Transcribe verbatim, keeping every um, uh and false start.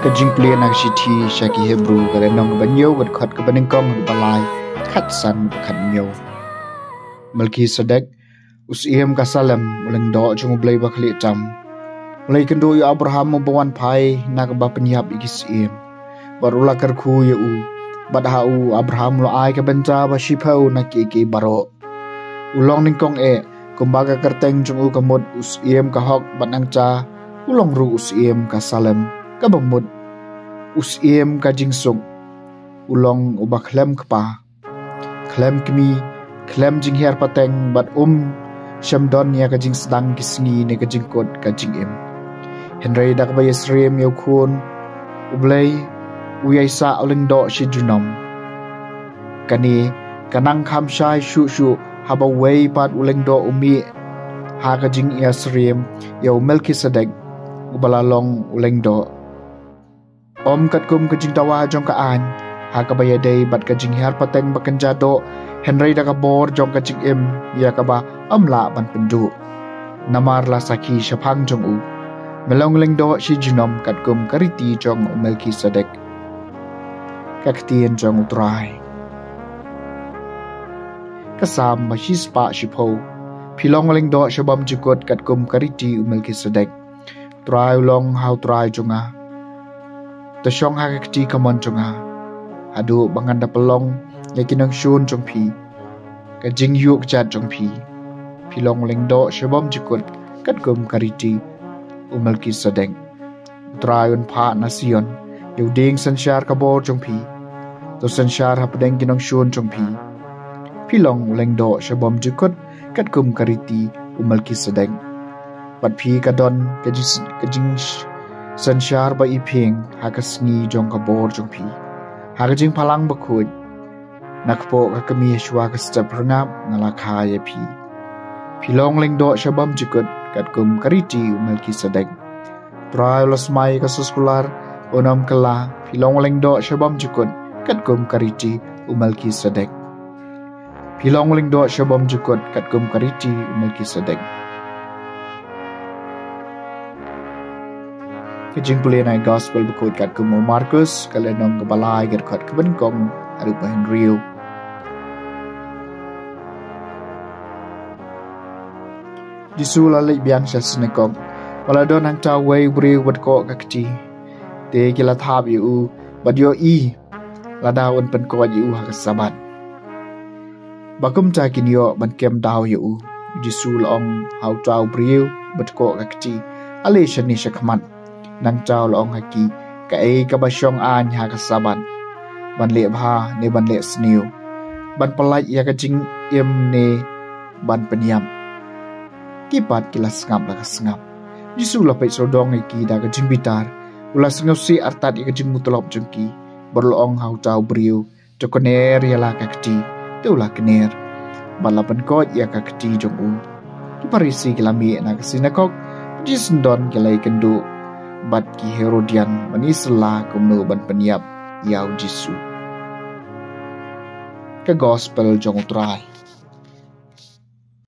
Ka jingpule na ka shithi sha ki Hebru, ka lynnong kaba hynñiew, ka dkhot kaba nyngkong haduh ba lai, khatsan bad khathynñiew. Melkisedek, u syiem ka Salem, u lyngdoh jong U Blei Bakhlieh tam, u la ïakynduh ïa u Abraham uba wan phai na kaba pynïap ïa ki syiem, bad u la kyrkhu ïa u. Bad ha u, u Abraham u la ai ka bynta ba shiphew na kiei kiei baroh. U long nyngkong eh, kumba ka kyrteng jong u ka mut, u syiem ka hok, bad nangta u long ruh u syiem ka Salem, kaba mut, u syiem ka jingsuk. U long uba khlem kpa, khlem kmie, khlem jinghiar pateng, bad um shym don ïa ka jingsdang ki sngi ne ka jingkut ka jingim. Hynrei da kaba ïasyriem ïa u Khun U Blei, u ïaisah u lyngdoh shi junom. Kane ka nang kham shai shuh shuh haba uwei pat u lyngdoh u mih ha ka jingïasyriem ïa u Melkisedek, uba la long u lyngdoh. Ym katkum ka jingdawa jong ka aiñ, ha kaba ïadei bad ka jinghiar pateng ba kynja doh, hynrei da ka bor jong ka jingim, ïa kaba ym lah ban pynduh. Namar la sakhi shaphang jong u, me long lyngdoh shi junom katkum ka riti jong u Melkisedek. Ka ktien jong U Trai. Ka Salm ba shispah shiphew. Phi long lyngdoh sha bymjukut katkum ka riti u Melkisedek. Trai u long ha U Trai jong nga: To shong ha ka kti kamon jong nga, haduh ba ngan da pynlong ïa ki nongshun jong phi ka jingïuh kjat jong phi. Phi long lyngdoh sha bymjukut katkum ka riti u Melkisedek. U Trai un phah na Sion ïa u dieng synshar ka bor jong phi. To synshar hapdeng ki nongshun jong phi. Phi long lyngdoh sha bymjukut katkum ka riti u Melkisedek. Bad phi ka don ka jing, ka jingsynshar ba iphieng ha ka sngi jong ka bor jong phi, ha ka jingphalang bakhuid. Na kpoh ka kmie shuwa ka step rngap nga la kha ïa phi. Phi long lyngdoh sha bymjukut katkum ka riti u Melkisedek. Trai u la smai ka soskular, un ym kylla. Phi long lyngdoh sha bymjukut katkum ka riti u Melkisedek. Phi long lyngdoh sha bymjukut katkum ka riti u Melkisedek. Ka jingpule na Gospel bakhuid katkum u Markus, ka lynnong kaba lai, ka dkhot kaba nyngkong haduh ba hynriew. Jisu la leit biang sha synagog, ba la don hangta uwei u briew uba dkoh ka kti. Te ki la thap ïa u, bad ïohi lada un pynkoit ïa u ha ka Sabbath, ba kumta kin ïoh ban kem daw ïa u. U Jisu u la ong ha uta u briew uba dkoh ka kti: Ale shane sha khmat. Nangta u la ong ha ki: Kaei kaba shong aiñ ha ka Sabbath? Ban leh bha ne ban leh sniew? Ban pyllait ïa ka jingim ne ban pynïap? Ki pat ki la sngap la ka sngap. U Jisu u la peit sawdong ïa ki da ka jingbitar, u la sngewsih artat ïa ka jingmutlop jong ki, bad u la ong ha uta u briew: To kner ïa la ka kti. Te u la kner, bad la pynkoit ïa ka kti jong u. Ki Pharisi ki la mih na ka synagog, bad ki syndon ki la ïakynduh bad ki Herodian ban ïasylla kumno ban pynïap ïa u Jisu. Ka Gospel jong U Trai.